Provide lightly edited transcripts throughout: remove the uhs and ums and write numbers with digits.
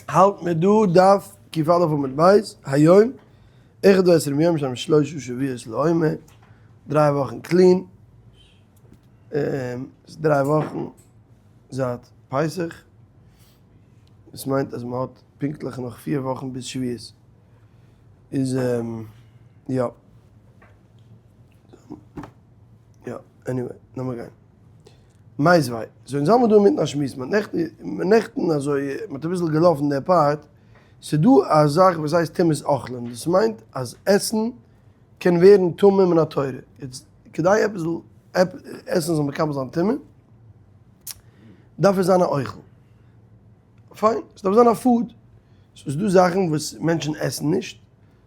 האלט מיר דא דף קא עמוד ב', היום, אחד ועשרים יום שהם שלושה שבועות לעומר, דריי וואכן clean, ס'איז דריי וואכן זייט פסח, דאס מיינט אז מ'האט פונקטליך נאך פיר וואכן ביז שבועות, איז יא, יא, anyway, לאמיר גיין. מיתיבי, so אונז האמיר דא אינמיטן א שמועס, מ'האט נעכטן, נעכטן אזוי, מ'האט אביסל געלאפן די part, ס'דא א זאך וואס הייסט טומאת אוכלין, דאס מיינט אז עסן קען ווערן טמא מן התורה, יעצט כדי עפעס זאל, עסן זאל מקבל זיין טומאה, דארף עס זיין א אוכל, פיין, ס'דארף זיין א food, ס'איז דא זאכן וואס מענטשן עסן נישט,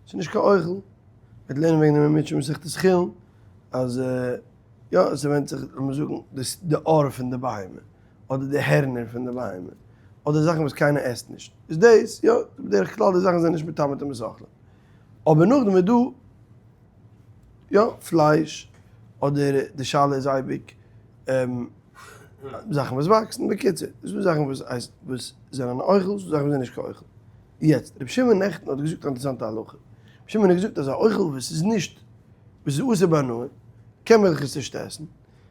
ס'איז נישט קיין אוכל, מ'וועט לערנען וועגן דעם אין מסכת חולין, אז. יא, ס'ווענדט זיך, לאמיר זאגן, די עור פון די בהמה, אדער די הערנער פון די בהמה, אדער זאכן וואס קיינער עסט נישט. איז דאס, יא, בדרך כלל די זאכן זענען נישט מטמא טומאת אוכלין. אבער נאכדעם איז דא, יא, פלייש, אדער די שאלה איז אייביג, זאכן וואס וואקסן, בקיצור, ס'איז דא זאכן וואס הייסט וואס זענען אוכל, ס'איז דא זאכן וואס זענען נישט קיין אוכל. יעצט, רבי שמעון נעכטן האט געזאגט א אינטערעסאנטע הלכה. רבי שמעון האט געזאגט אז א אוכל וואס איז נישט וואס איז אסור בהנאה, קען מען דאך עס נישט עסן,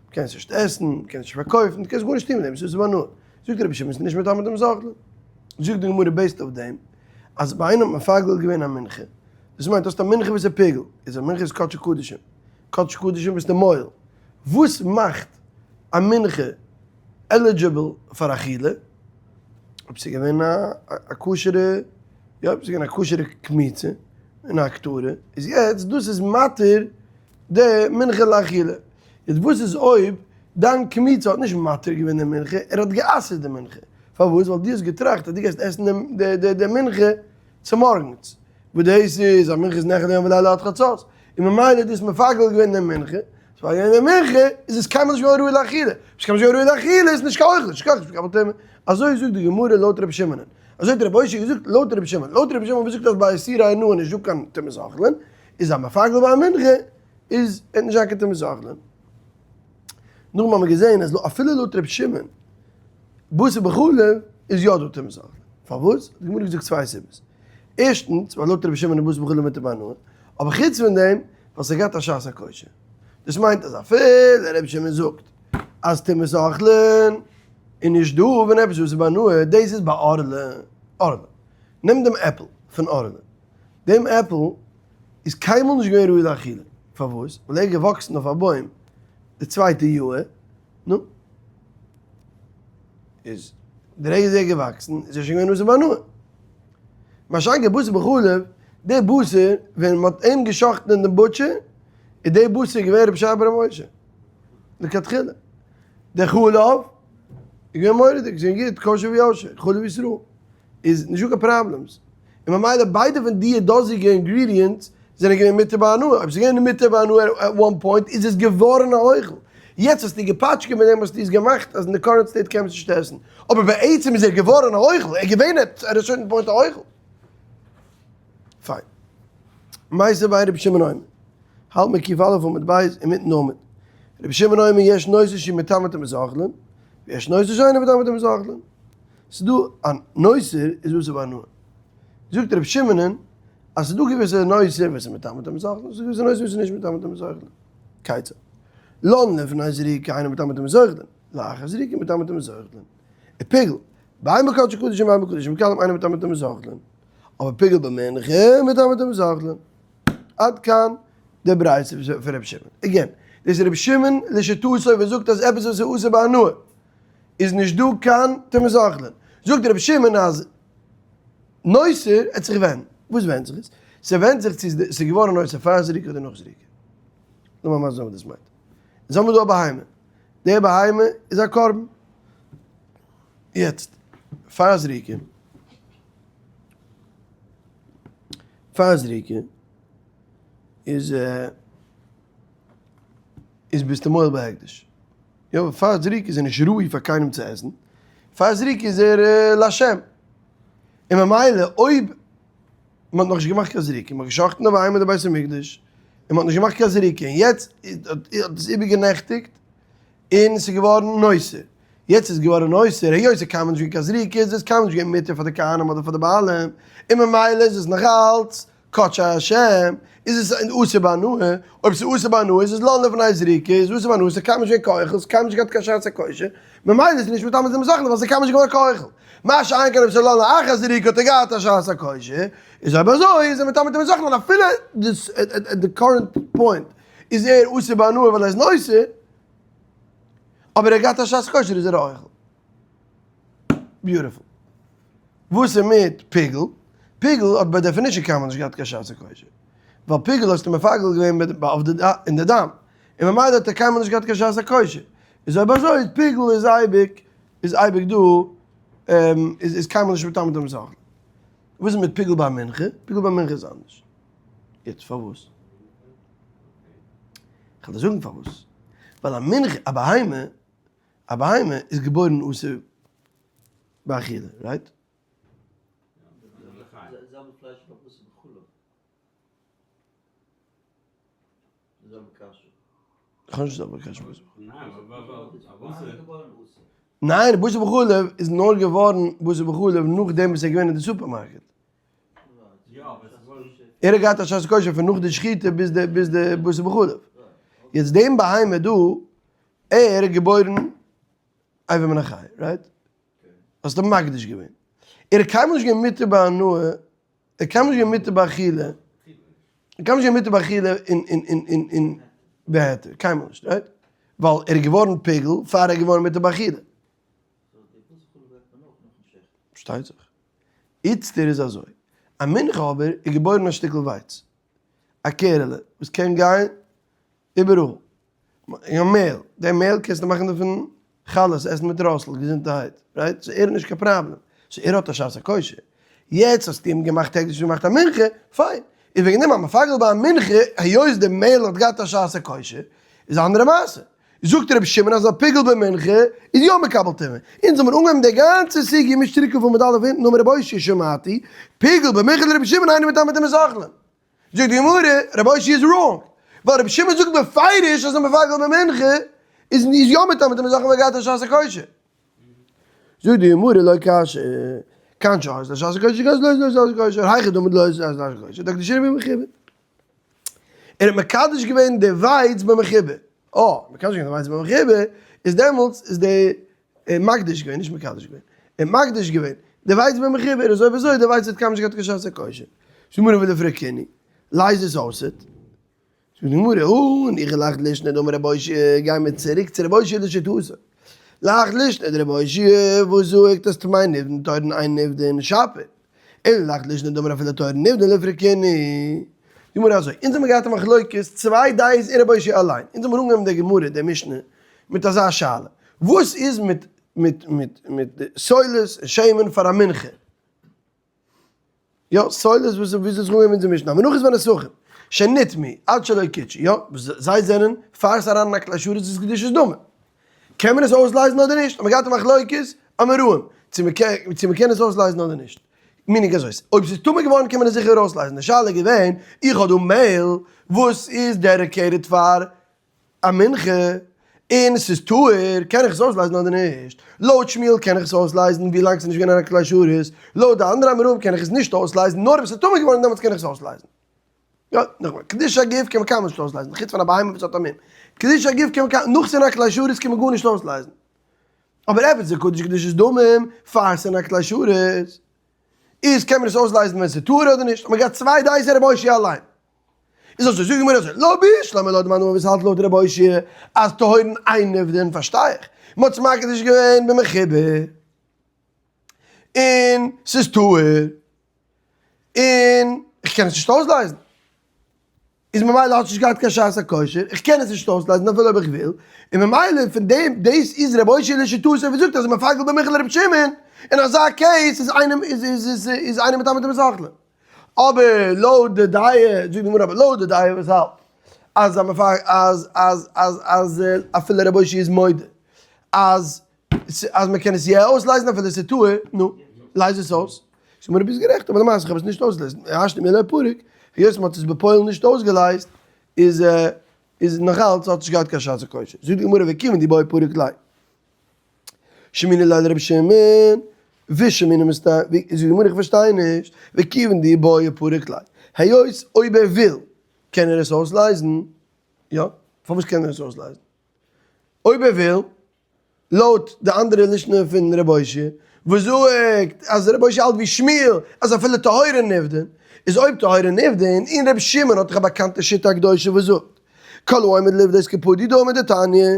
מ'קען עס נישט עסן, מ'קען עס נישט פארקויפן, דו קענסט גארנישט טון מיט דעם, עס איז אסור בהנאה. זאגט רבי שמעון, עס איז נישט מטמא טומאת אוכלין. זאגט די גמרא based אויף דעם, אז ביי איינעם האט מפגל געווען א מנחה, דאס מיינט האסט א מנחה וואס איז פיגול, איז א מנחה איז קדשי קדשים, קדשי קדשים ביסטו מועל, וואס מאכט א מנחה eligible פאר אכילה? אויב ס'איז געווען א כשר'ע, יא אויב ס'איז געווען א כשר'ע קמיצה, און א הקטרה, איז יעצט דאס איז מתיר די מנחה לאכילה. יעצט וואס איז אויב דיין קמיצה האט נישט מתיר געווען די מנחה, ער האט גע'אסר'ט די מנחה. פארוואס? ווייל דו האסט געטראכט אז דו גייסט עסן די מנחה צומארגנס, וואס דאס איז א מנחה איז נאכל יום ולילה עד חצות, און ממילא דו האסט מפגל געווען די מנחה, האסט מפגל געווען די מנחה, איז עס קיינמאל נישט געווארן ראוי לאכילה, אויב עס איז קיינמאל נישט געווארן ראוי לאכילה איז נישט קיין אוכל, נישט קיין אוכל, נישט מקבל טומאה. אזוי זאגט די גמרא לויט רבי שמעונ'ען. אזוי האט רבי אושעיא געזאגט לויט רבי שמעון. לויט רבי שמעון וואס זאגט אז ביי איסורי הנאה איז נישטא קיין טומאת אוכלין, איז א מפגל ביי א מנחה איז וועט נישט זיין קיין טומאת אוכלין. נאכדעם האבן מיר געזען אז אפילו לויט רבי שמעון בשר בחלב איז יא דא טומאת אוכלין. פארוואס? האט די גמרא געזאגט צוויי סיבות. ערשטנס ווייל לויט רבי שמעון איז בשר בחלב מותר בהנאה, אבער חוץ פון דעם ווייל ס'האט געהאט א שעת הכושר. דאס מיינט אז אפילו רבי שמעון זאגט אז טומאת אוכלין איז נישט דא ווען עפעס וואס איז בהנאה, דאס איז ביי ערלה, ערלה. נעם דעם עפל פון ערלה, דעם עפל איז קיינמאל נישט געווען ראוי לאכילה, פארוואס? ווייל ער איז געוואקסן אויף א בוים די צווייטע יאהר, נו, איז די רגע איז ער געוואקסן איז ער שוין געווען אסור בהנאה. מה שאין כן בשר בחלב, די בשר ווען מען האט אים גע'שחט'ן אין דעם butcher, איז די בשר געווען רבי ישעי' בר' משה, לכתחילה. די חלב איז געווען מורא'דיג, ס'איז געווען גוט, כשר ויושר, חלב ישראל, איז נישטא קיין problems. און ממילא ביידע פון די דאזיגע ingredients זענען געווען מותר בהנאה, אויב ס'איז געווען מותר בהנאה at one point איז עס געווארן א אוכל. יעצט האסטו געפאטשקעט מיט דעם האסטו עס געמאכט אז אין די current state קען מען עס נישט עסן. אבער בעצם איז ער געווארן א אוכל, ער איז געווען at a certain point א אוכל. פיין. מיתיבי רבי שמעון אומר. האלט מיר ק"א עמוד ב' אינמיטן עמוד. רבי שמעון אומר יש נותר שהוא מטמא טומאת אוכלין, ויש נותר שאינו מטמא טומאת אוכלין. ס'איז דא א נותר איז אסור בהנאה. זאגט רבי שמעונ'ען אז ס'איז דא געוויסע נותר וואס איז מטמא טומאת אוכלין, ס'איז דא געוויסע נותר וואס איז נישט מטמא טומאת אוכלין. כיצד? לן לפני זריקה אינו מטמא טומאת אוכלין, לאחר זריקה מטמא טומאת אוכלין. ופיגול, בין בקדשי קדשים בין בקדשים קלים אינו מטמא טומאת אוכלין. אבער פיגול במנחה מטמא טומאת אוכלין. עד כאן די ברייתא פון רבי שמעון. again, דאס איז רבי שמעון לשיטתו וואס זאגט אז עפעס וואס איז אסור בהנאה איז נישט דא קיין טומאת אוכלין. זאגט רבי שמעון אז נותר עט זיך ווענדן. וואס ווענדט זיך עס? ס'ווענדט זיך צו ס'איז געווארן נותר פאר זריקה אדער נאך זריקה. לאמיר מסביר זיין וואס דאס מיינט. אונז האבן דא א בהמה. די בהמה איז א קרבן. יעצט, פאר זריקה, פאר זריקה איז איז ביסטו מועל בהקדש. יא, פאר זריקה איז ער נישט ראוי פאר קיינעם צו עסן. פאר זריקה איז ער לשם. און ממילא אויב מען האט נאכנישט געמאכט קיין זריקה, מען האט געשחט'ן די בהמה אין די בית המקדש, און מען האט נישט געמאכט קיין זריקה, און יעצט האט עס איבערגענעכטיגט, און עס איז געווארן נותר. יעצט איז געווארן נותר, היות ס'איז קיינמאל נישט געווען קיין זריקה איז עס קיינמאל נישט געווען מותר פאר די כהנים אדער פאר די בעלים, און ממילא איז עס נאכאלץ קדשי השם, איז עס אסור בהנאה, אויב ס'איז אסור בהנאה איז עס לן לפני זריקה, איז אסור בהנאה, ס'איז קיינמאל נישט געווען קיין אוכל, ס'איז קיינמאל נישט געהאט קיין שעת הכושר, ממילא איז עס נישט מטמא צום זאכן ווייל ס'איז קיינמאל נישט געווארן קיין אוכל. מה שאין כן אויב ס'איז לן לאחר זריקה האט ער געהאט א שעת הכושר, איז אויב אזוי איז ער מטמא צום זאכן ווייל אפילו at the current point איז ער אסור בהנאה ווייל ער איז נותר, אבער ער האט געהאט א שעת כושר איז ער א אוכל. Beautiful. וואס איז מיט פיגול? פיגול האט by definition קיינמאל נישט געהאט קיין שעת הכושר. ווייל פיגול האסטו מפגל געווען אויף די אין די דם. און ממילא האט ער קיינמאל נישט געהאט קיין שעת הכושר. איז אויב אזוי איז פיגול איז אייביג איז אייביג דא איז איז קיינמאל נישט מטמא דעם זאכן. וואס איז מיט פיגול ביי מנחה? פיגול ביי מנחה איז אנדערש. יעצט פארוואס? כ'וועל דיר זאגן פארוואס. ווייל א מנחה, א בהמה, א בהמה איז געבוירן אסור באכילה, right? כ'האב נישט די זעלבע קשיא. ניין, בשר בחלב איז נאר געווארן בשר בחלב נאכדעם וואס ער איז געווען אין די סופערמארקעט. ער האט געהאט א שעת כושר פון נאך די שחיטה ביז די ביז די בשר בחלב. יעצט דעם בהמה דא, ער איז געבוירן אבר מן החי, right? האסט אים מקדיש געווען. ער איז קיינמאל נישט געווען מותר בהנאה, ער איז קיינמאל נישט געווען מותר באכילה, ער איז קיינמאל נישט געווען מותר באכילה און און און און און בהיתר, קיינמאל נישט, right? ווייל ער איז געווארן פיגול פאר ער איז געווארן מותר באכילה. פארשטייט זיך. איצטער איז אזוי, א מנחה אבער איז געבוירן א שטיקל ווייץ, א קערעלע וואס קען גיין איבעראל, און מעהל, די מעהל קענסטו מאכן דערפון חלות, עסן מיט ראסל, געזונטערהייט, right? So ער האט נישט קיין פראבלעם, so ער האט א שעת הכושר. יעצט האסטו אים געמאכט הקדש און געמאכט א מנחה, פיין. איז וועגן דעם אז מפגל ביי א מנחה, היות די מעהל האט געהאט א שעת הכושר, איז א אנדערע מעשה. זאגט רבי שמעון אז א פיגול במנחה איז יא מקבל טומאה. אונז האבן אנגעהויבן די גאנצע סוגיא מיט שטריקל פון מדלף אונטן אמר רבי אושעיא שמעתי, פיגול במנחה לרבי שמעון אינו מטמא טומאת אוכלין. זאגט די גמרא, רבי אושעיא איז wrong, ווייל רבי שמעון זאגט בפירוש אז א מפגל במנחה איז יא מטמא טומאת אוכלין ווייל געהאט א שעת הכושר. זאגט די גמרא לא קשיא, כאן שהיתה לו שעת הכושר כאן שלא היתה לו שעת הכושר, היכי דמי דלא היתה לו שעת הכושר, דאקדישינהו במחובר. ער האט מקדש געווען די ווייץ במחובר. אה, מקדש געווען די ווייץ במחובר, איז דעמאלטס איז די מקדיש געווען, נישט מקדש געווען. ער האט מקדיש געווען די ווייץ במחובר, אזוי ווי אזוי די ווייץ האט קיינמאל נישט געהאט קיין שעת הכושר. זאגט די גמרא ולפרוקינהו, לייז עס אויסעט. זאגט די גמרא, אן איך לאך לישנא דאמר רבי אושעיא, גיי מיר צוריק צו רבי אושעיא לשיטתו. לאך לישנא דרבי אושעיא וואס זאגט אז טמא נבדין טהורין אין נבדין שפיר. אלא לאך לישנא דאמר אפילו טהורין נבדין לפרוקינהו. די גמרא אזוי, אונז האבן געהאט א מחלוקת צוויי דעות אין רבי אושעיא אליין, אונז האבן אנגעהויבן די גמרא די משנה מיט אזא שאלה, וואס איז מיט מיט מיט מיט סולת און שמן פאר א מנחה? יא, סולת וואס וויאזוי זיך אנגעהויבן אונזער משנה, המנחות והנסכים, שנטמאו עד שלא קידשו, יא, זיי זענען פאר ס'איז אריין אין א כלי שרת איז קדושת דמים, קען מען עס אויסלייזן אדער נישט? האט מען געהאט א מחלוקת אמוראים צו מ'קען צו מ'קען עס אויסלייזן אדער נישט. Meaning אזוי, אויב ס'איז טמא געווארן קען מען עס זיכער אויסלייזן, די שאלה איז געווען, איך האב דא מעהל וואס איז dedicated פאר א מנחה, און ס'איז טהור, קען איך עס אויסלייזן אדער נישט? לויט שמואל קען איך עס אויסלייזן ווילאנג ס'איז נישט געווען אין א כלי שרת, לויט די אנדערע אמוראים קען איך עס נישט אויסלייזן, נאר אויב ס'איז טמא געווארן דעמאלטס קען איך עס אויסלייזן. יא, נאכאמאל, קדושת הגוף קען מען קיינמאל נישט אויסלייזן, חוץ פון א בהמה וואס האט א מום. קדושת הגוף קען מען קיינמאל, נאך ס'איז אין א כלי שרת קען מען גארנישט אויסלייזן. אבער עפעס איז קדוש קדושת דמים, פאר ס'איז אין א כלי שרת, איז קען מען עס אויסלייזן ווען ס'איז טהור אדער נישט? האט מען געהאט צוויי דעות אין רבי אושעיא אליין. איז אזוי, זאגט די גמרא אזוי, לא בשלמא לויט די מאן דאמר וואס האלט לויט רבי אושעיא אז טהורין אין נפדין פארשטיי איך, מ'האט עס מקדיש געווען במחובר און ס'איז טהור און איך קען עס נישט אויסלייזן, איז ממילא האט עס נישט געהאט קיין שעת הכושר, איך קען עס נישט אויסלייזן אפילו אויב איך וויל, און ממילא פון דעם, דאס איז רבי אושעיא לשיטתו וואס זאגט אז מפגל במנחה לרבי שמעון, אין אזא case איז איינעם איז איז איז איינער מטמא טומאת אוכלין. אבער לויט די דעה, זאגט די גמרא אבער לויט די דעה וואס האלט אז א מפגל אז אז אז אז אפילו רבי אושעיא איז מודה אז אז מען קען עס יא אויסלייזן אפילו עס איז טהור, נו, לייז עס אויס. זאגט מיר ביסט גערעכט, אבער למעשה איך האב עס נישט אויסגעלייזט, השתא מי לא פריק, היות מען האט עס בפועל נישט אויסגעלייזט, איז איז נאכאלץ האט נישט געהאט קיין שעת הכושר. זאגט די גמרא וכיוון דאי בעי פריק ליה. שמיני ליל רבי שמעון, ושמיני מסתמא, זאגט די גמרא איך פארשטיי נישט, וכיוון דאי בעי פריק ליה, היות אויב ער וויל קען ער עס אויסלייזן, יא, פארוואס קען ער עס אויסלייזן? אויב ער וויל, לויט די אנדערע לישנא פון ר' אושעיא וואס זאגט אז ר' אושעיא האלט ווי שמואל אז אפילו טהורין נפדין, איז אויב טהורין נפדין, און ר' שמעון האט דאך א באקאנטע שיטה הקדושה וואס זאגט כל העומד לפדות כפדוי דמי דתניא,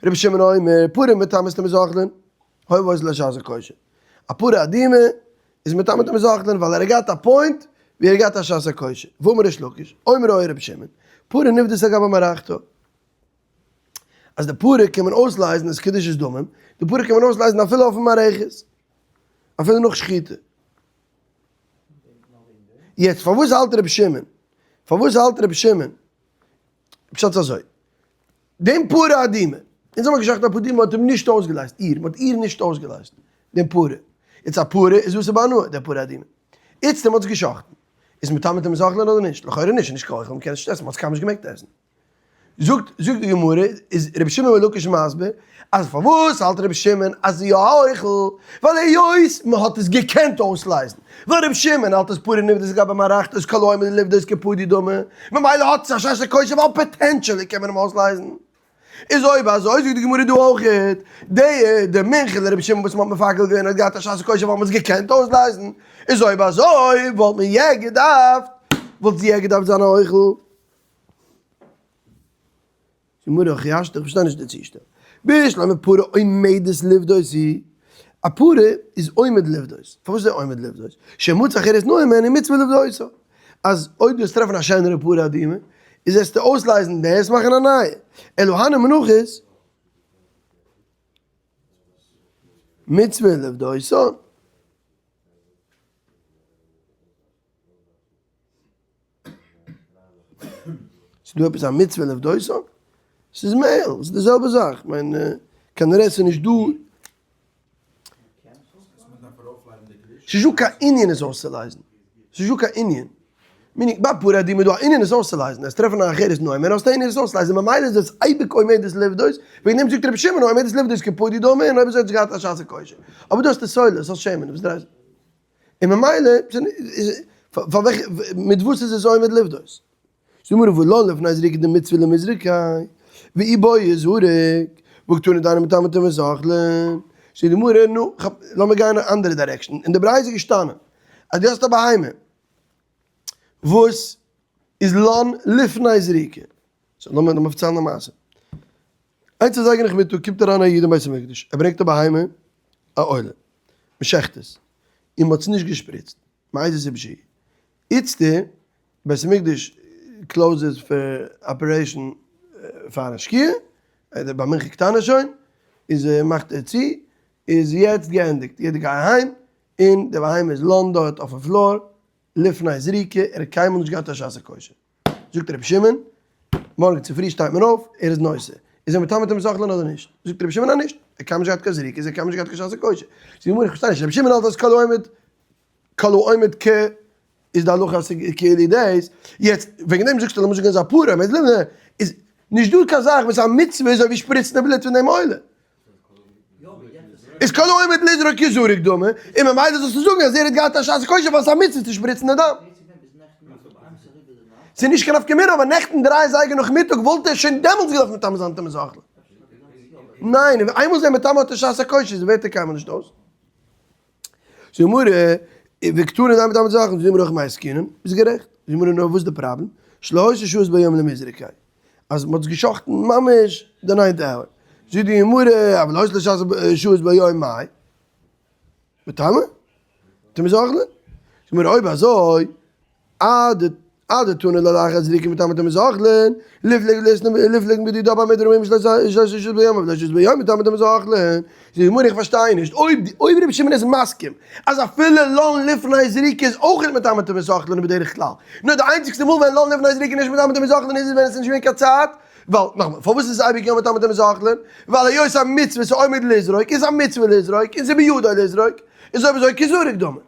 ר' שמעון אומר, פרה מטמאת טומאת אוכלין, הואיל והיתה לה שעת הכושר. א פרה אדומה איז מטמא טומאת אוכלין ווייל ער האט געהאט א point ווי ער האט געהאט א שעת הכושר. ואמר ריש לקיש, אומר היה ר' שמעון, פרה נפדית על גבי מערכתה. אז די פרה קען מען אויסלייזן איז קדושת דמים, די פרה קען מען אויסלייזן אפילו אויפן מערכת, אפילו נאך שחיטה. יעצט פארוואס האלט רבי שמעון, פארוואס האלט רבי שמעון, פשט איז אזוי, דעם פרה אדומה, אונז האבן געשחט'ן א פרה אדומה, מען האט אים נישט אויסגעלייזט, איר, מען האט איר נישט אויסגעלייזט, דעם פרה, יעצט א פרה איז אסור בהנאה, דער פרה אדומה, איצט מען האט עס געשחט'ן, איז מטמא טומאת אוכלין אדער נישט? לכאורה נישט, נישט קיין אוכל, מען קען עס נישט עסן, מען האט עס קיינמאל נישט געמעגט עסן. זאגט זאגט די גמרא, איז רבי שמעון בן לקיש מסביר, אז פארוואס האלט רבי שמעון אז ס'איז יא א אוכל, ווייל היות מען האט עס געקענט אויסלייזן, ווייל רבי שמעון האלט אז פרה נפדית על גבי מערכתה איז כל העומד לפדות כפדוי דמי, ממילא האט עס א שעת הכושר ווייל potentially קען מען אים אויסלייזן. איז אויב אזוי זאגט די גמרא דא אויכעט, די די מנחה לרבי שמעון וואס מען האט מפקד געווען האט געהאט א שעת הכושר ווייל מען האט עס געקענט אויסלייזן, איז אויב אזוי וואלט מען יע געדארפט, וואלט יע געדארפט זיין א אוכל. גמרא הכי השתא, איך פארשטיי נישט די צושטעל. בשלמא פרה עומדת לפדות היא, א פרה איז עומד לפדות, פארוואס איז ער עומד לפדות? שמצא אחרת נאה ממנה מצוה לפדותה, אז אויב דו וועסט טרעפן א שענערע פרה אדומה, איז וועסטו אויסלייזן דעס מאכן א נייע, אלא הני מנחות מצוה לפדותן. ס'איז דא עפעס א מצוה לפדותן? ס'איז מעהל, ס'איז די זעלבע זאך, כ'מיין כנראה ס'איז נישט דא, ס'איז נישט דא קיין ענין עס אויסצולייזן, ס'איז נישט דא קיין ענין, meaning ביי פרה אדומה איז דא א ענין עס אויסצולייזן, עס טרעפן א אחרת נאה ממנה האסטו א ענין עס אויסצולייזן, ממילא איז עס אייביג עומדת לפדות, וועגן דעם זאגט רבי שמעון עומדת לפדות כפדוי דמי, און אויב אזוי האט עס געהאט א שעת הכושר, אבער דא האסטו סולת, האסט שמן, וואס דרייסטו? און ממילא פאר וועלכע מיט וואס איז עס עומד לפדות? זאגט די גמרא והא לן לפני זריקה דמצוה למיזרקיה ואי בעי זריק והא קתני דאינה מטמאה טומאת אוכלין, זאגט די גמרא נו לאמיר גיין אין א אנדערע direction, אין די ברייתא איז געשטאנען אז דו האסט א בהמה וואס איז לן לפני זריקה, so לאמיר פארציילן א מעשה, איינס אזייגער נאכמיטאג קומט אריין א איד אין בית המקדש, ער ברענגט א בהמה א עולה, מען שעכט עס, און מען האט עס נישט געשפריצט, מאיזה סיבה שהיא. איצטער, בית המקדש closes פאר operation פארן שקיעה, אדער ביי מנחה קטנה שוין, איז מאכט ער צו, איז יעצט געענדיגט, יעדער גיי אהיים, און די בהמה איז לן דארט אויפן floor, לפני זריקה, ער האט קיינמאל נישט געהאט א שעת הכושר. זאגט רבי שמעון, מארגן צופרי שטייט מען אויף, ער איז נושא. איז ער מטמא טומאת אוכלין אדער נישט? זאגט רבי שמעון אז נישט, ער האט קיינמאל נישט געהאט קיין זריקה, איז ער קיינמאל נישט געהאט קיין שעת הכושר. זאגט די גמרא, איך פארשטיי נישט, רבי שמעון האלט אז כל העומד, כל העומד כ איז די הלכה אז ס'איז כאילו דאס, יעצט וועגן דעם זאגסטו לאמיר זאגן אז א פרה, איז נישט דא קיין זאך וואס א מצוה איז אזוי ווי שפריצן די בלוט פון דעם עולה. איז כל העומד לזרוק יזרק דמי, און ממילא זאלסטו זאגן אז ער האט געהאט א שעת כושר ווייל ס'איז א מצוה צו שפריצן די דם. ס'איז נישט קיין נפקא מינה אבער נעכטן דריי אזייגער נאכמיטאג וואלט ער שוין דעמאלטס געדארפט מטמא זיין טומאת אוכלין. ניין, איינמאל זיי מטמא האט ער שעת הכושר איז ווערט ער קיינמאל נישט אויס. זאגט די גמרא, וקתני דאינה מטמאה טומאת אוכלין, זאגט די גמרא הכי מאי עסקינן, ביסט גערעכט. זאגט די גמרא נאר וואס איז די פראבלעם? שלא היתה שהות ביום למיזרקיה. אז מ'האט עס געשחט'ן ממש די ניינטע hour. זאגט די גמרא, אבל היתה לו שהות ביום מאי. מטמא? טומאת אוכלין? זאגט די גמרא, אויב אזוי, עד עד דתנא לאחר זריקה מטמא טומאת אוכלין, ליפלוג ליפלוג בדידה במה דברים אמורים שלא היתה שהות ביום, אבל היתה שהות ביום מטמא טומאת אוכלין. זאגט די גמרא, איך פארשטיי נישט, אויב אויב רבי שמעון איז מסכים אז אפילו לן לפני זריקה איז אויך נישט מטמא טומאת אוכלין בדרך כלל, נאר די איינציגסטע מאל ווען לן לפני זריקה איז נישט מטמא טומאת אוכלין איז ווען עס איז נישט געווען קיין צייט, ווייל, נאכאמאל, פארוואס איז עס אייביג יא מטמא טומאת אוכלין? ווייל היות א מצוה איז עומד לזרוק, איז א מצוה לזרוק, און ס'איז בידו לזרוק, איז אויב אזוי כזרוק דמי.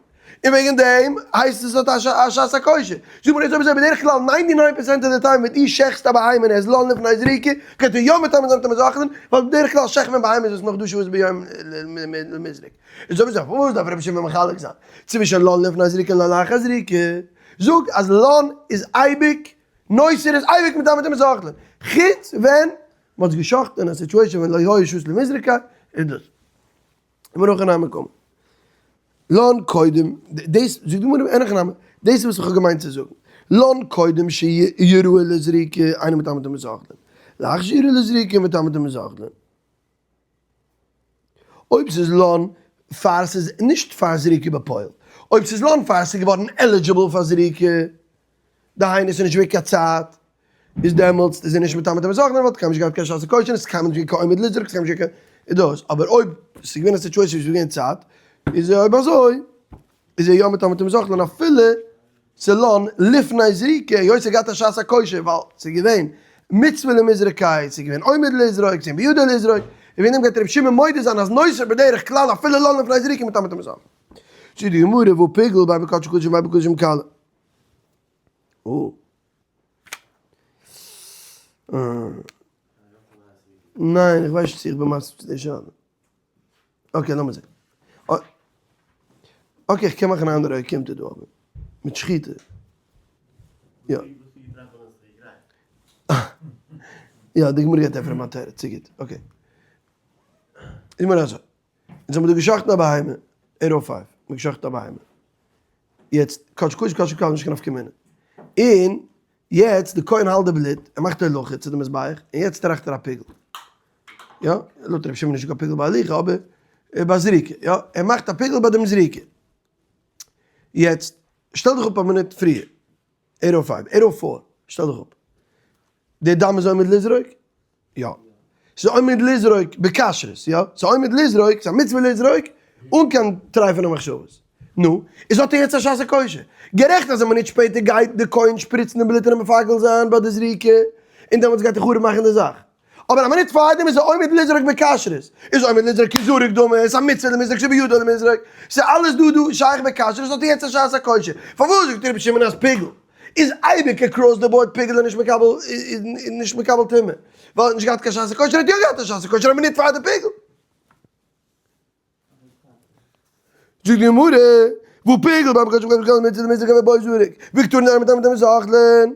און וועגן דעם הייסט עס האט א שעת הכושר. זאג מיר אויב אזוי בדרך כלל ninety nine percent of די time ווען דו שעכסט א בהמה און ער איז לן לפני זריקה, גייט ער יא מטמא זיין טומאת אוכלין, ווייל בדרך כלל שעכט מען בהמות וואס נאך דא שעות ביום למזרק. איז אויב אזוי פארוואס דארף רבי שמעון מחלק זיין צווישן לן לפני זריקה און לן לאחר זריקה? זאג אז לן איז אייביג נותר איז אייביג מטמא טומאת אוכלין, חוץ ווען מ'האט עס געשאכטן אין א situation ווען לא היה שהות למזרקה, איז דאס. גמרא הכי נמי קאמר. לן קודם, דאס זאגט די גמרא אין הכי נמי, דאס איז וואס איך האב געמיינט צו זאגן, לן קודם שיראוי לזריקה אינו מטמא טומאת אוכלין, לאחר שיראוי לזריקה מטמא טומאת אוכלין. אויב ס'איז לן פאר ס'איז נישט פאר זריקה בפועל, אויב ס'איז לן פאר ס'איז געווארן eligible פאר זריקה, דהיינו ס'איז נישט געווען קיין צייט, איז דעמאלטס איז ער נישט מטמא טומאת אוכלין, וואלט קיינמאל נישט געהאט קיין שעת הכושר, און ס'איז קיינמאל נישט געווען קיין עומד לזרוק, ס'איז קיינמאל נישט געווען קיין דאס, אבער אויב ס'איז געווען א situation ווי ס'איז געווען צייט, איז אויב אזוי איז ער יא מטמא טומאת אוכלין אפילו ס'איז לן לפני זריקה, היות ער האט געהאט א שעת הכושר ווייל ס'איז געווען מצוה למזרקה, ס'איז געווען עומד לזרוק, ס'איז געווען בידו לזרוק, און וועגן דעם גייט רבי שמעון מודה זיין אז נותר בדרך כלל אפילו לן לפני זריקה מטמא טומאת אוכלין. זאגט די גמרא והא פיגול בין בקדשי קדשים בין בקדשים קלים. ניין איך ווייס נישט צו איך בין מסכים צו די שאלה. okay לאמיר זען. okay איך קען מאכן א אנדערע אוקימתא דא אבער. מיט שחיטה. יא. יא די גמרא גייט ענטפערן מיין תירוץ. צו גוט. okay. איז מיר אזוי. אונז האבן דא געשחט'ן א בהמה. 805. מ'האט געשחט'ן א בהמה. יעצט קדש קדש קדש קדש נישט קיין נפקא מינה. און יעצט די כהן האלט די בלוט, ער מאכט הולכה צו די מזבח, און יעצט טראכט ער א פיגול. יא, לויט רבי שמעון נישט קיין פיגול ביי הליכה, אבער ביי זריקה, יא, ער מאכט א פיגול ביי דעם זריקה. יעצט, שטעל דיך אפ א מינוט פריער, eight o five, eight o four, שטעל דיך אפ. די דם איז עומד לזרוק? יא. ס'איז עומד לזרוק בכשרות, יא? ס'איז עומד לזרוק, ס'איז א מצוה לזרוק, אן קיין טרייפענע מחשבות. נו, איז האט ער יעצט א שעת הכושר. גערעכט אז א מינוט שפעטער גייט די כהן שפריצן די בלוט און אים מפגל זיין ביי די זריקה, און דעמאלטס גייט ער חרוב מאכן די זאך. אבער א מינוט פארדעם איז ער עומד לזרוק בכשרות. איז עומד לזרוק כזרוק דמי, ס'איז א מצוה למזרק שבידו למזרק. ס'איז אלעס דא דא שייך בכשרות, האט ער יעצט א שעת הכושר. פארוואס זאגט רבי שמעון אז פיגול? איז אייביג across the board פיגול איז נישט מקבל איז נישט מקבל טומאה ווייל ער האט נישט געהאט קיין שעת הכושר ער האט יא געהאט א שעת הכושר א מינוט פאר די פיגול. זאגט די גמרא, והא פיגול בין בקדשים בקדשים קלים מצוה למיזרק בבו זרק וקתני דאינו מטמא טומאת אוכלין.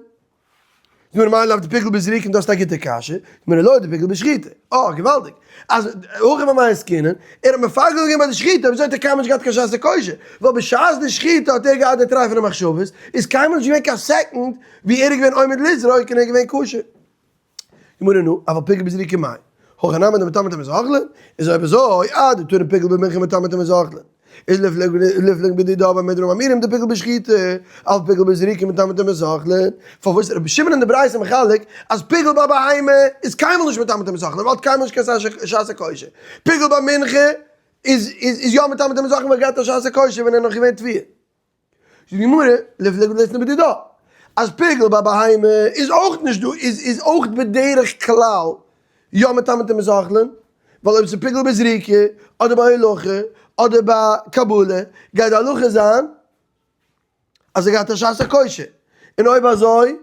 זאגט די גמרא מאי לאו דפיגול בזריקה און דו האסט א גוטע קשיא, זאגט די גמרא לא דפיגול בשחיטה, אה געוואלדיג, אז הכא במאי עסקינן, ער האט מפגל געווען ביי די שחיטה, וויאזוי האט ער קיינמאל נישט געהאט קיין שעת הכושר, ווייל בשעת די שחיטה האט ער געהאט די טרייפענע מחשבות, איז קיינמאל נישט געווען קיין second ווי ער איז געווען עומד לזרוק און ער איז געווען כשר. גמרא נו, אבל פיגול בזריקה מאי, הכא נמי דמטמא טומאת אוכלין, איז אויב אזוי, אדתני פיגול במנחה מטמא טומאת אוכלין, איז ליפלוג בדידה במה דברים אמורים דפיגול בשחיטה, אבל פיגול בזריקה מטמא טומאת אוכלין, פארוואס רבי שמעון אין די ברייתא מחלק אז פיגול ביי בהמה איז קיינמאל נישט מטמא טומאת אוכלין ווייל האט קיינמאל נישט קיין שעת הכושר, פיגול ביי מנחה איז איז יא מטמא טומאת אוכלין ווייל ער האט געהאט א שעת הכושר ווען ער איז נאך געווען טביעה. זאגט די גמרא, ליפלוג ליתני בדידה, אז פיגול ביי בהמה איז אויך נישט דא, איז איז אויך בדרך כלל יא מטמא טומאת אוכלין, ווייל אויב ס'איז פיגול בזריקה, אדער ביי הולכה, אדער ביי קבלה, גייט די הלכה זיין אז ער געהאט א שעת הכושר, און אויב אזוי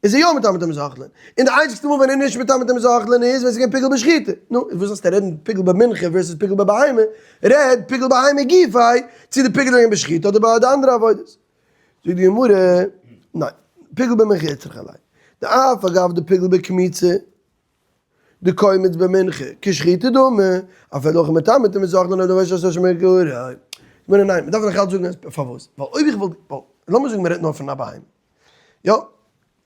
איז ער יא מטמא טומאת אוכלין, און די איינציגסטע מאל ווען ער איז נישט מטמא טומאת אוכלין איז ווען ס'איז געווען פיגול בשחיטה, נו, איז וואס זאלסטו רעדן פיגול במנחה versus פיגול בבהמה, רעד פיגול בהמה גופיה, צו די פיגול איז געווען בשחיטה אדער ביי די אנדערע עבודות. זאגט די גמרא, ניין, פיגול במנחה איצטריכא ליה, דאף אגב דפיגול בקמיצה, דקומץ במנחה, כשחיטה דמי, אפילו הכי מטמא טומאת אוכלין אויב דו ווייסט אז ס'איז שוין מעיקרא. גמרא, ניין, מ'דארף נאך אלץ זאגן אז פארוואס, ווייל אויב איך וואלט, ווייל לאמיר זאגן מ'רעדט נאר פון א בהמה, יא,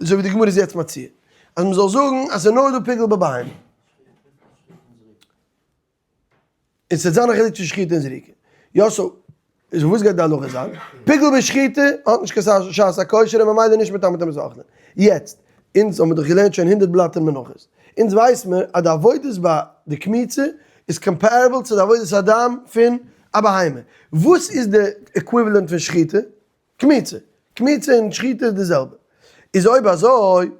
אזוי ווי די גמרא איז יעצט מציע, אז מ'זאל זאגן אז ס'איז נאר דא פיגול בבהמה. און ס'וועט זיין א חילוק צווישן שחיטה און זריקה. יא so, איז וואס גייט די הלכה זיין? פיגול בשחיטה האט נישט קיין שעת הכושר און ממילא נישט מטמא טומאת אוכלין. יעצט, אונז האמיר דאך געלערנט שוין הונדערט בלאט אין מנחות. אונז ווייס מיר אז די עבודות ביי די קמיצה איז comparable צו די עבודת הדם פון א בהמה. וואס איז די equivalent פון שחיטה? קמיצה. קמיצה און שחיטה איז די זעלבע. איז אויב אזוי,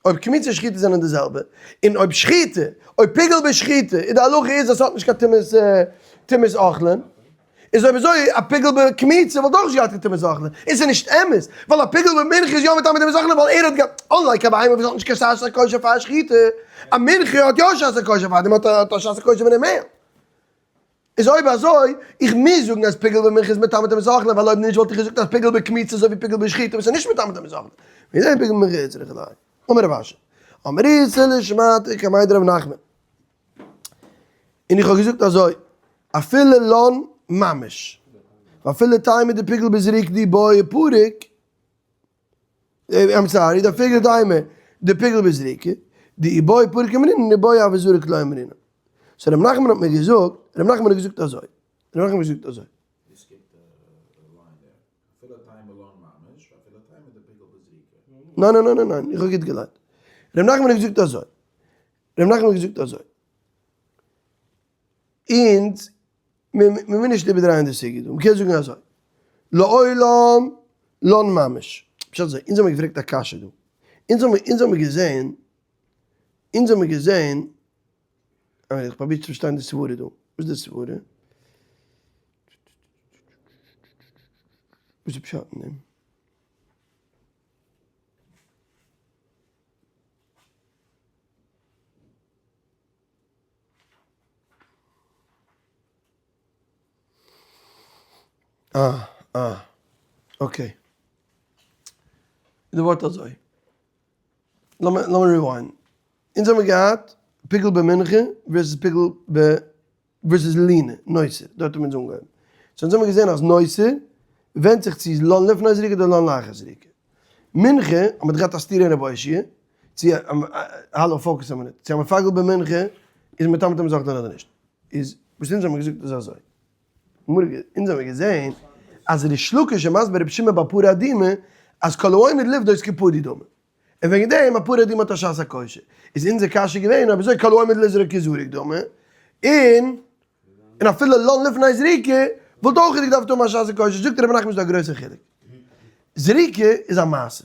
אויב קמיצה און שחיטה זענען די זעלבע, און אויב שחיטה, אויב פיגול בשחיטה, איז די הלכה איז אז ס'האט נישט קיין טומאת טומאת אוכלין, איז אויב אזוי א פיגול בקמיצה וואלט אויך נישט געהאט קיין טומאת אוכלין, און ס'איז נישט אמת, ווייל א פיגול במנחה איז יא מטמא טומאת אוכלין ווייל ער האט געהאט, unlike א בהמה וואס האט נישט קיין שעת הכושר פאר שחיטה, א מנחה האט יא שעת הכושר פאר דעם האט ער א שעת הכושר ווען ער מעלט. איז אויב אזוי, איך מוז זאגן אז פיגול במנחה איז מטמא טומאת אוכלין, ווייל אויב נישט וואלט איך געזאגט אז פיגול בקמיצה איז אזוי ווי פיגול בשחיטה וואס איז נישט מטמא טומאת אוכלין. ווי זעהן פיגול במנחה איז צריך לעיין. אמר רב אשי, אמריתה לשמעתא קמיה דרב נחמן. און איך האב געזאגט אזוי, אפילו לן ממש, ואפילו טעמא דפיגול בזריק דאי בעי פריק, I'm sorry, די פיגול טעמא דפיגול בזריקה, דאי בעי פריק אמרינן און דאי בעי וזרק לא אמרינן. so ר' נחמן האט מיר געזאגט, ר' נחמן האט געזאגט אזוי, ר' נחמן האט געזאגט אזוי. ניין ניין ניין ניין, איך האב גוט געליינט. ר' נחמן האט געזאגט אזוי, ר' נחמן האט געזאגט אזוי, אונז, מ'וויל נישט איבערדרייען די סוגיא דא, מ'קען זאגן אזוי, לעולם לן ממש, פשט אזוי, אונז האמיר געפרעגט א קשיא דא, אונז האמיר, אונז האמיר געזען, אונז האמיר געזען, איך פרוביר צו פארשטיין די סברה דא, וואס איז די סברה? וואס איז פשט אין דעם? אה, אה, okay. די ווארט אזוי. לאמיר לאמיר rewind. אונז האמיר געהאט פיגול במנחה versus פיגול ב versus לינה, נותר. דארט האבן אונז אנגעהויבן. so אונז האמיר געזען אז נותר ווענדט זיך צו איז לן לפני זריקה אדער לן לאחר זריקה. מנחה האט מען געהאט א סתירה אין רבי אושעיא, צו האלא focus א מינוט, צו א מפגל במנחה איז מטמא טומאת אוכלין אדער נישט. איז וואס אונז האמיר געזאגט איז אזוי. אונז האמיר געזען אז ריש לקיש איז מסביר רבי שמעון ביי פרה אדומה אז כל העומד לפדות כפדוי דמי. און וועגן דעם א פרה אדומה האט א שעת הכושר. איז אונזער קשיא געווען אויב אזוי כל העומד לזרוק כזרוק דמי, און און אפילו לן לפני זריקה וואלט אויך געדארפט האבן א שעת הכושר, זאגט רבי נחמן איז דא א גרויסע חילוק. זריקה איז א מעשה.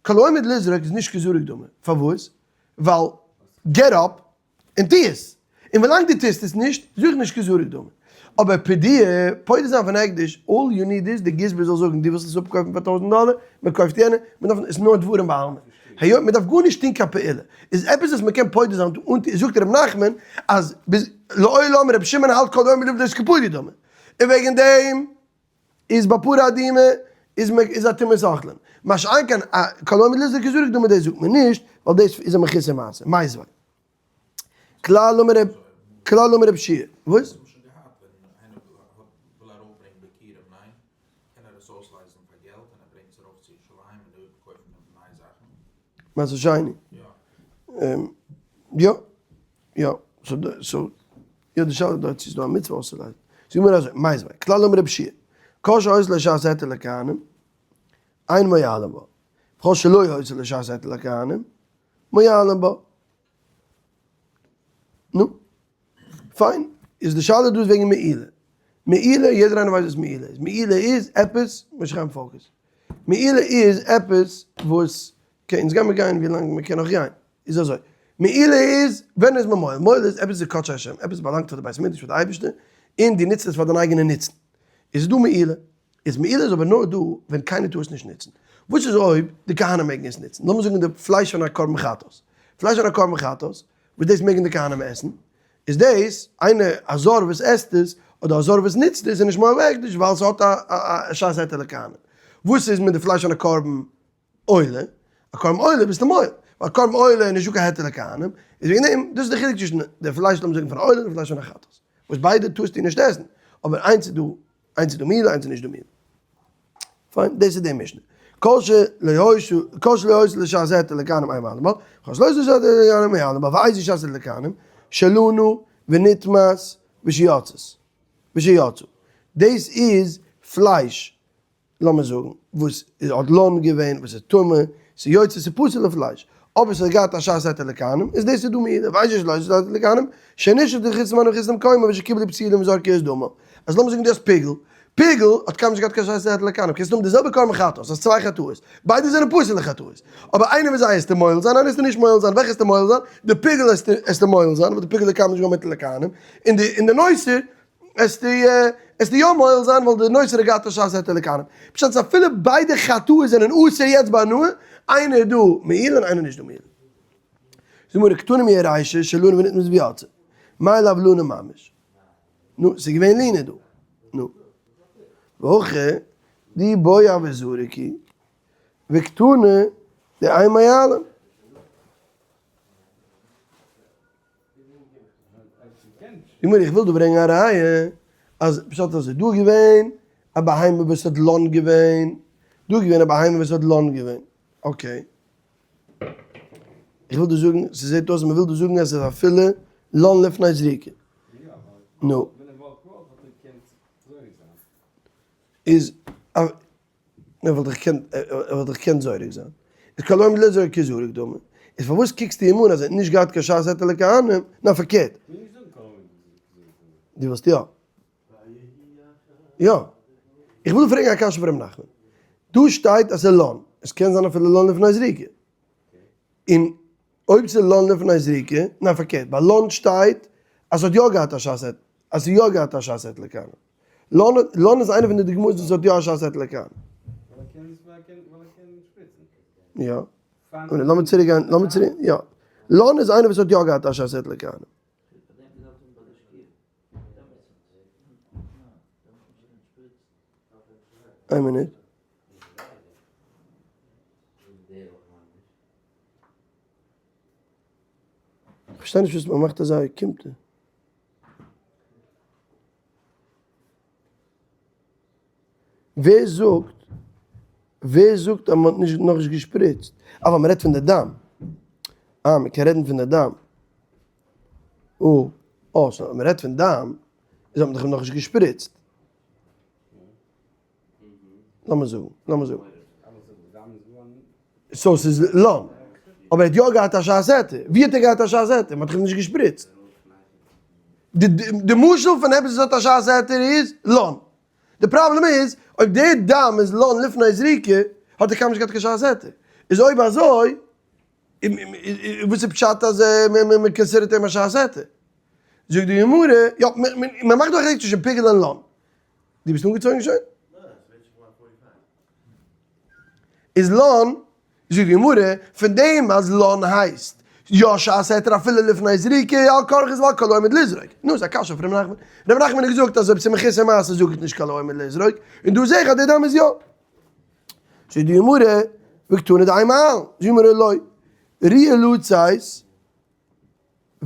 כל העומד לזרוק איז נישט כזרוק דמי. פארוואס? ווייל get up און טו עס. און ווילאנג דו טוסט עס נישט, זוך נישט כזרוק דמי. אבער פדיה, פודה זיין פון הקדש, all you need איז די גזבר זאל זאגן דו ווילסט עס אפקויפן פאר טויזנט דאלער, מען קויפט יענע, מען דארף, עס איז נאר דברים בעלמא. היות מען דארף גארנישט טון קיין פעולה, איז עפעס וואס מען קען פודה זיין אן טון, זאגט ר' נחמן אז ביז לעולם ר' שמעון האלט כל העומד לפדות כפדוי דמי, און וועגן דעם איז ביי פרה אדומה איז מען איז א טומאת אוכלין, מה שאין כן א כל העומד לזרוק כזרוק דמי דאס זאגט מען נישט, ווייל דאס איז א מחוסר מעשה, מיתיבי. כלל אמר רב כלל אמר רב שיע, וואס? מעשר שני? יא, יא, so יא די שאלה דארט צו ס'איז דא א מצוה אויסצולייזן. זאג מיר אזוי, מיתיבי, כלל אמר רב שיע, כל שהיתה לו שעת היתר לכהנים, אין מועלין בה, וכל שלא היתה לו שעת היתר לכהנים, מועלין בה. נו, פיין. איז די שאלה דא איז וועגן מעילה. מעילה, יעדער איינער ווייסט וואס מעילה איז. מעילה איז עפעס, משה חיים focus. מעילה איז עפעס וואס, okay, אונז גיימיר גיין ווי לאנג מ'קען נאך גיין. איז אזוי, מעילה איז, ווען איז מען מועל? מועל איז עפעס איז קדשי השם, עפעס באלאנגט פאר די בית המקדש, פאר די אייבערשטער, און דו נוצט עס פאר דיין אייגענע נוצן. איז דא מעילה. איז מעילה איז אבער נאר דא ווען קיינער טאר עס נישט נוצן. וואס איז אויב די כהנים מעגן עס נוצן? לאמיר זאגן די פלייש פון א קרבן חטאת. פלייש פון א קרבן חטאת, וואס דאס מעגן די כהנים עסן, איז דאס, איינער, א זר וואס עסט עס, אדער א זר וואס נוצט עס, איז נישט מועל בהקדש, ווייל ס'האט א שעת היתר לכהנים. וואס איז מיט די פלייש פון א קרבן עולה? א קרבן עולה ביסטו מועל, ווייל קרבן עולה איז נישטא קיין היתר לכהנים, איז וועגן דעם, דאס איז די חילוק צווישן די פלייש לאמיר זאגן פון א עולה און די פלייש פון א חטאת, וואס ביידע טארסטו נישט עסן, אבער איינס איז דא איינס איז דא מעילה איינס איז נישט דא מעילה. פיין, דאס איז די משנה. כל שלא היתה כל שלא היתה לו שעת היתר לכהנים אין מועלין בה, כל שלא היתה לו שעת היתר לכהנים מועלין בה, ואיזו שעת היתר לכהנים, שלנה ונטמאת ושיצאת, ושיצאה. דאס איז פלייש לאמיר זאגן, וואס איז האט לן געווען, וואס איז טמא, ס'איז יוצא, ס'איז פסול לפלייש, אבער ס'האט געהאט א שעת היתר לכהנים, איז דאס איז דא מעילה, ואיזו שלא היתה שעת היתר לכהנים, שנשחטה בחוץ לזמנו וחוץ למקומו ושקיבלו פסילים וזרקו את דמה. אז לאמיר זאגן דו האסט פיגול, פיגול האט קיינמאל נישט געהאט קיין שעת היתר לכהנים, קענסט האבן די זעלבע קרבן חטאת, האסט צוויי חטאות, ביידע זענען פסול לחטאות, אבער איינע פון זיי עסטו מועל זיין, איינע עסטו נישט מועל זיין, וועלכע עסטו מועל זיין? די פיגול עסטו מועל זיין, ווייל די פיגול איז קיינמאל נישט געווארן מותר לכהנים, און די און די נותר. עסטו עסטו יא מועל זיין ווייל די נותר האט געהאט א שעת היתר לכהנים. פשט איז אפילו ביידע חטאות זענען אסור יעצט בהנאה, איינער איז דא מעיל און איינער נישט דא מעיל. זאג מיר קטנים יהיה ריישא שלנו ונתמס ויצא. מאי לאו לנה ממש. נו, ס'איז געווען לינה דא. נו. והכא די בוי אבי זרקי וקטנה די איין מייעלם. גמרא איך וויל דא ברענגען א ראיה אז פשט אזוי דא איז געווען א בהמה וואס האט לן געווען, דא איז געווען א בהמה וואס האט לן געווען, okay. איך וויל דא זאגן, ס'זעט אויס אז מ'וויל דא זאגן אז ס'איז אפילו לן לפני זריקה. נו. איז ער וואלט דאך געקענט, ער וואלט דאך געקענט זורק זיין. איז כל העומד לזרוק כזרוק דמי. איז פארוואס קוקסטו אים אן אז ער האט נישט געהאט קיין שעת היתר לכהנים? נאר פארקערט. דו ווילסט יא? יא. איך וויל פרעגן א קשיא פון ר' נחמן. דא שטייט אז ס'איז לן. עס קען זיין אפילו לן לפני זריקה. און אויב ס'איז לן לפני זריקה, ניין פארקערט, ביי לן שטייט אז ס'האט יא געהאט א שעת היתר, אז ס'איז יא געהאט א שעת היתר לכהנים. לן איז איינע פון די דוגמאות וואס האט יא א שעת היתר לכהנים. יא. לאמיר צוריק גיין, לאמיר צוריק, יא. לן איז איינער וואס האט יא געהאט א שעת היתר לכהנים. איין מינוט. כ'פארשטיי נישט וואס מ'מאכט אזא קומט. ווער זאגט ווער זאגט אז מ'האט נישט נאכנישט געשפריצט? אה ווייל מ'רעדט פון די דם. אה מ'קען רעדן פון די דם. אה אה so מ'רעדט פון דם איז האט מען דאך נאכנישט געשפריצט. לאמיר זאגן, לאמיר זאגן. so ס'איז לן. אבער ער האט יא געהאט א שעת היתר. ווי האט ער געהאט א שעת היתר? מ'האט דאך אים נישט געשפריצט. די משל פון עפעס וואס האט א שעת היתר איז לן. די פראבלעם איז, אויב די דם איז לן לפני זריקה, האט ער קיינמאל נישט געהאט קיין שעת היתר. איז אויב אזוי, וואס איז פשט אז מען consider ט אים א שעת היתר? זאגט די גמרא, יא, מען מאכט דא א חילוק צווישן פיגול און לן. דו ביסט אנגעצויגן שוין? איז לן, זאגט די גמרא, פון דעם אז לן הייסט יא שעת היתר אפילו לפני זריקה, על כרחך איז ווייל כל העומד לזרוק. נו, איז א קשיא אויף ר' נחמן. ר' נחמן האט געזאגט אז אויב ס'איז מחוסר מעשה זאג איך נישט כל העומד לזרוק, און דא זעה איך אז די דם איז יא. זאגט די גמרא, וקתני דאין מעלין, זאגט די גמרא לא, ראויה לצאת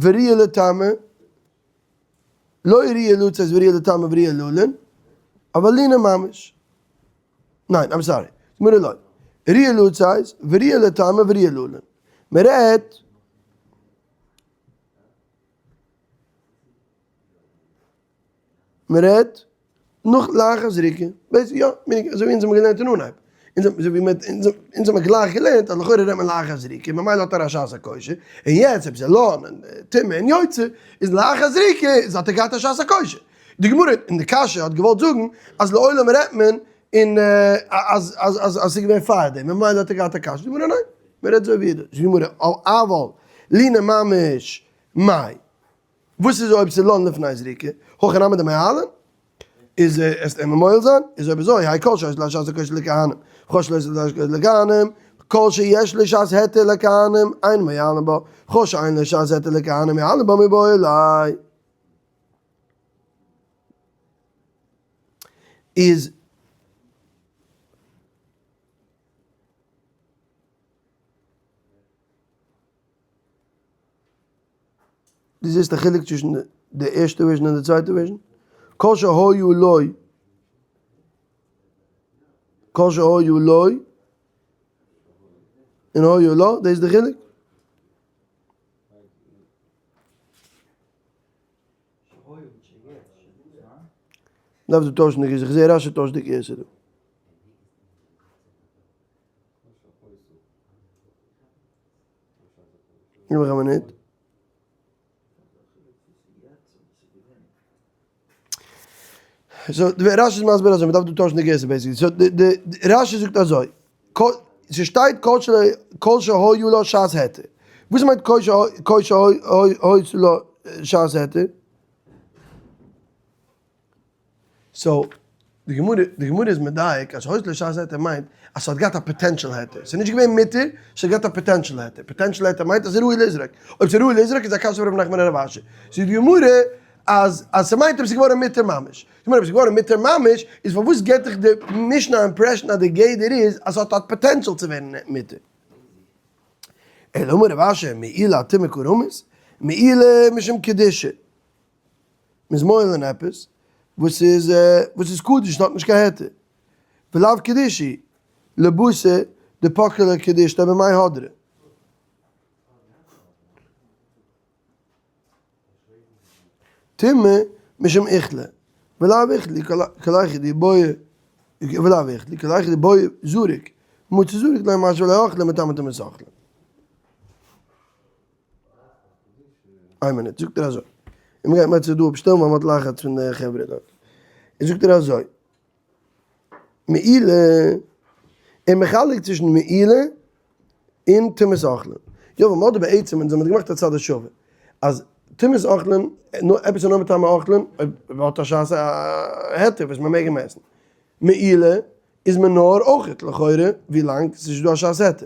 וראויה לטמא, לא ראויה לצאת וראויה לטמא וראויה ללון, אבל לינה ממש. ניין, I'm sorry. זאגט די גמרא לא, ראויה לצאת וראויה לטמא וראויה ללון. מען רעדט. מען רעדט נאך לאחר זריקה, בעצם יא, אזוי ווי אונז האבן געלערנט אין אנהייב, אזוי ווי אונז האבן גלייך געלערנט אז לכאורה רעדט מען לאחר זריקה ממילא האט ער א שעת הכושר, און יעצט אויב ס'איז לן און טומאה און יוצא איז לאחר זריקה איז האט ער געהאט א שעת הכושר. די גמרא אין די קשיא האט געוואלט זאגן אז לעולם רעדט מען און אז אז אז ס'איז געווען פארדעם ממילא האט ער געהאט א קשיא, די גמרא ניין, מען רעדט אזוי ווי דא, זאגט די גמרא אבל לינה ממש מאי. וואס איז אויב ס'איז לן לפני זריקה? הכי נמי דמועלין? איז עס אים מועל זיין? איז אויב אזוי, האי כל שיש לו שעת הכושר לכהנים, כל שלא יש לו שעת הכושר לכהנים, כל שיש לו שעת היתר לכהנים, אין מועלין בו, כל שאין לו שעת היתר לכהנים, מועלין בו מיבעי ליה. איז. דו זעסט א חילוק צווישן די ערשטע version און די צווייטע version? כל שהיו לו כל שהיו לו און היו לו, דאס איז די חילוק? דארף דא טוישן די גירסא, כ'זע רשי טוישט די גירסא דא. גיב מיך א מינוט. so די רשי איז מסביר אזוי, מ'דארף דא טוישן די גירסא basically. so די די רשי זאגט אזוי, ס'שטייט כל שהיו לו שעת היתר. וואס מיינט כל שהיו לו שעת היתר? So, די גמרא, די גמרא איז מדייק אז היתה לו שעת היתר מיינט אז ס'האט געהאט א potential היתר. ס'איז נישט געווען מותר, ס'האט געהאט א potential היתר. potential היתר מיינט אז ס'איז ראוי לזרוק. אויב ס'איז ראוי לזרוק איז א קשיא אויף ר' נחמן און רב אשי. זאגט די גמרא אז אז ס'מיינט אויב ס'איז געווארן מותר ממש. די גמרא אויב ס'איז געווארן מותר ממש, איז פארוואס געבט דיך די משנה א impression אז די גדר איז אז ס'האט א potential צו ווערן מותר? אלא אמר רב אשי, מעילה אטומאה קא רמית, מעילה משום קדושה. מ'איז מועל אין עפעס וואס איז וואס איז קדוש און האט נישט קיין היתר. ולאו קדושה לבתר דפקעה ליה קדושתיה במאי הדרא. טומאה משום אוכלא, ולאו אוכלא כל היכא דבעי ולאו אוכלא כל היכא דבעי זריק, מצי זריק לא משוי ליה אוכלא מטמא טומאת אוכלא. איין מינוט, זאגט ער אזוי, און מ'גייט מיר צו דא אפשטעלן ווייל מ'האט לחץ פון די חברה דארט, זאגט ער אזוי, מעילה, ער מחלק צווישן מעילה און טומאת אוכלין. יא ווייל מ'האט דא בעצם אונז האבן געמאכט א צד השווה אז טומאת אוכלין, נאר עפעס איז נאר מטמא אוכלין אויב מ'האט א שעת היתר וואס מ'מעג אים עסן. מעילה איז מען נאר אויכעט לכאורה ווי לאנג ס'איז נישט דא א שעת היתר.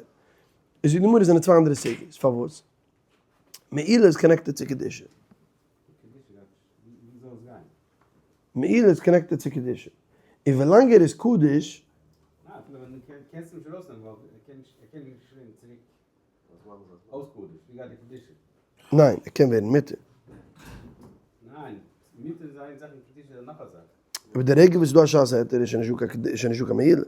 איז די גמרא זענען צוויי אנדערע סוגיות פארוואס מעילה איז connected צו קדושה. מעילה איז connected צו קדושה. און ווילאנג ער איז קדוש. ניין, ער קען ווערן מותר. אבער די רגע וואס ס'איז דא א שעת היתר איז שוין נישטא קיין מעילה.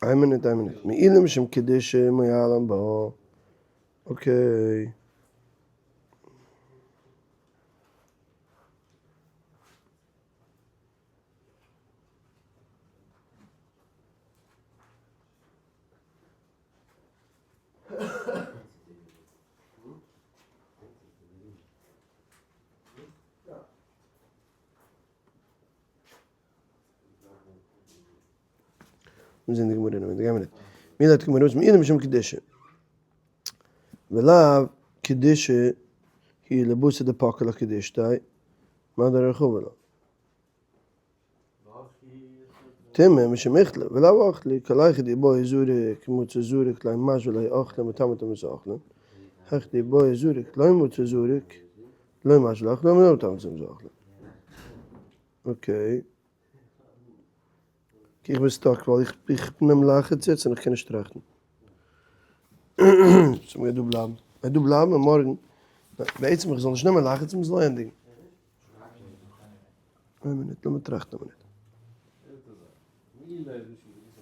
איין מינוט איין מינוט, מעילה משום קדושה מועלין בה, okay. מיר זענען די גמרא אין א מינוט, גיי מינוט. מיר זאגט גמרא וואס מעילה משום קדושה. ולאו קדושה היא לבתר דפקעה ליה קדושתיה, מאן דרחבה לה. טומאה משום אוכלא, ולאו אוכלא, כל היכא דבעי זריק מצי זריק לא משוי ליה אוכלא מטמא טומאת אוכלין, היכא דבעי זריק לא מצי זריק לא משוי ליה אוכלא מטמא טומאת אוכלין. Okay. איך בין stuck ווייל איך נעם לחץ יעצט און איך קען נישט טראכטן. So מ'גייט דא בלייבן. מ'גייט דא בלייבן און מארגן, בעצם איך זאל נישט נעמען לחץ, מ'זאל ענדיגן. איין מינוט, לאמיר טראכטן א מינוט.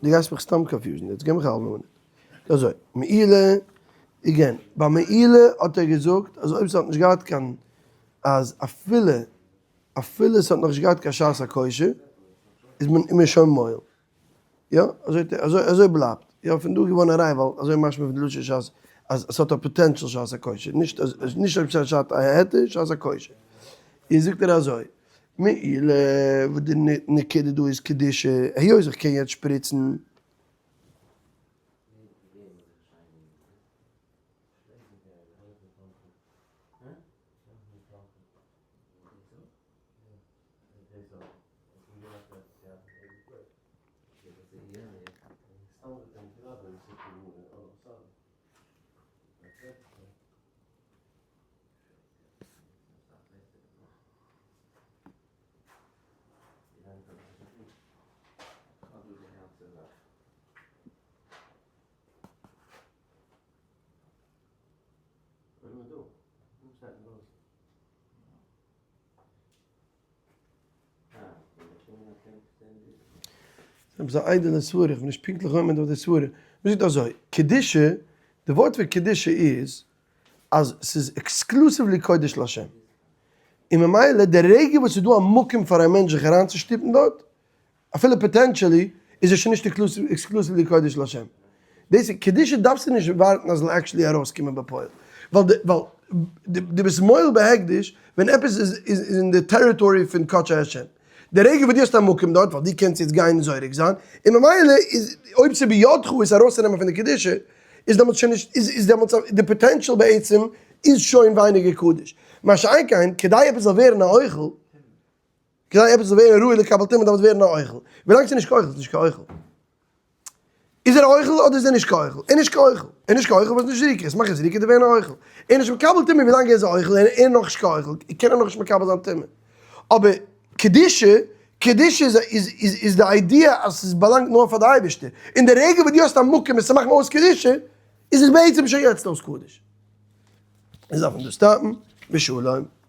דו גייסט מיך סתם confuse ן יעצט, גיב מיך א האלבע מינוט. אזוי, מעילה, again, ביי מעילה האט ער געזאגט אז אויב ס'האט נישט געהאט קיין, אז אפילו, אפילו ס'האט נאכנישט געהאט קיין שעת הכושר, איז מען איז מען שוין מועל. יא, אזוי אזוי אזוי בלייבט. יא, פון דא איז געווארן א ראיה, ווייל אזוי משמע פון די לשון שעת אז ס'האט א potential שעת הכושר, נישט אז נישט אויב ס'איז א שעת ההיתר, שעת הכושר. איז זאגט ער אזוי, מעילה וואס די נקודה דא איז קדושה, היות איך קען יעצט שפריצן. עפעס א איידעלע סברה, איך בין נישט פונקטליך עומד אויף די סברה. מ'זאגט אזוי, קדושה, די ווארט פון קדושה איז אז ס'איז exclusively קודש להשם. און ממילא די רגע וואס ס'איז דא א מקום פאר א מענטש זיך אריינצושטופן דארט, אפילו potentially, איז עס שוין נישט exclusively קודש להשם. דאס איז קדושה דארפסטו נישט ווארטן אז ס'זאל actually ארויסקומען בפועל. ווייל די ווייל דו ביסט מועל בהקדש ווען עפעס איז איז אין די territory פון קדשי השם. די רגע וואס דו האסט א מקום דארט ווייל דו קענסט יעצט גיין און זורק זיין, און ממילא איז אויב ס'איז בידך עס ארויסצונעמען פון די קדושה, איז דעמאלטס שוין נישט, איז איז דעמאלטס די potential בעצם איז שוין ווייניגער קדוש. מה שאין כן, כדי עפעס זאל ווערן א אוכל, כדי עפעס זאל ווערן ראוי לקבל טומאה דארף עס ווערן א אוכל. ווילאנג ס'איז נישט קיין אוכל איז נישט קיין אוכל. איז ער א אוכל אדער איז ער נישט קיין אוכל? ער איז נישט קיין אוכל. ער איז נישט קיין אוכל ווייל ס'איז נישט זריקה. עס מאכט זריקה די ווערן א אוכל. ער איז נישט מקבל טומאה ווילאנג ער איז א אוכל, ער איז נאכנישט קיין אוכל, קען ער נאכנישט מקבל זיין טומאה. אבער קדושה, קדושה איז איז איז איז די idea אז עס באלאנגט נאר פאר די אייבערשטער. און די רגע וואס דו האסט א מקום עס צו מאכן אויס קדושה, איז עס בעצם שוין יעצט אויס קדוש. איז דארף מען דא stop ן. ושלום.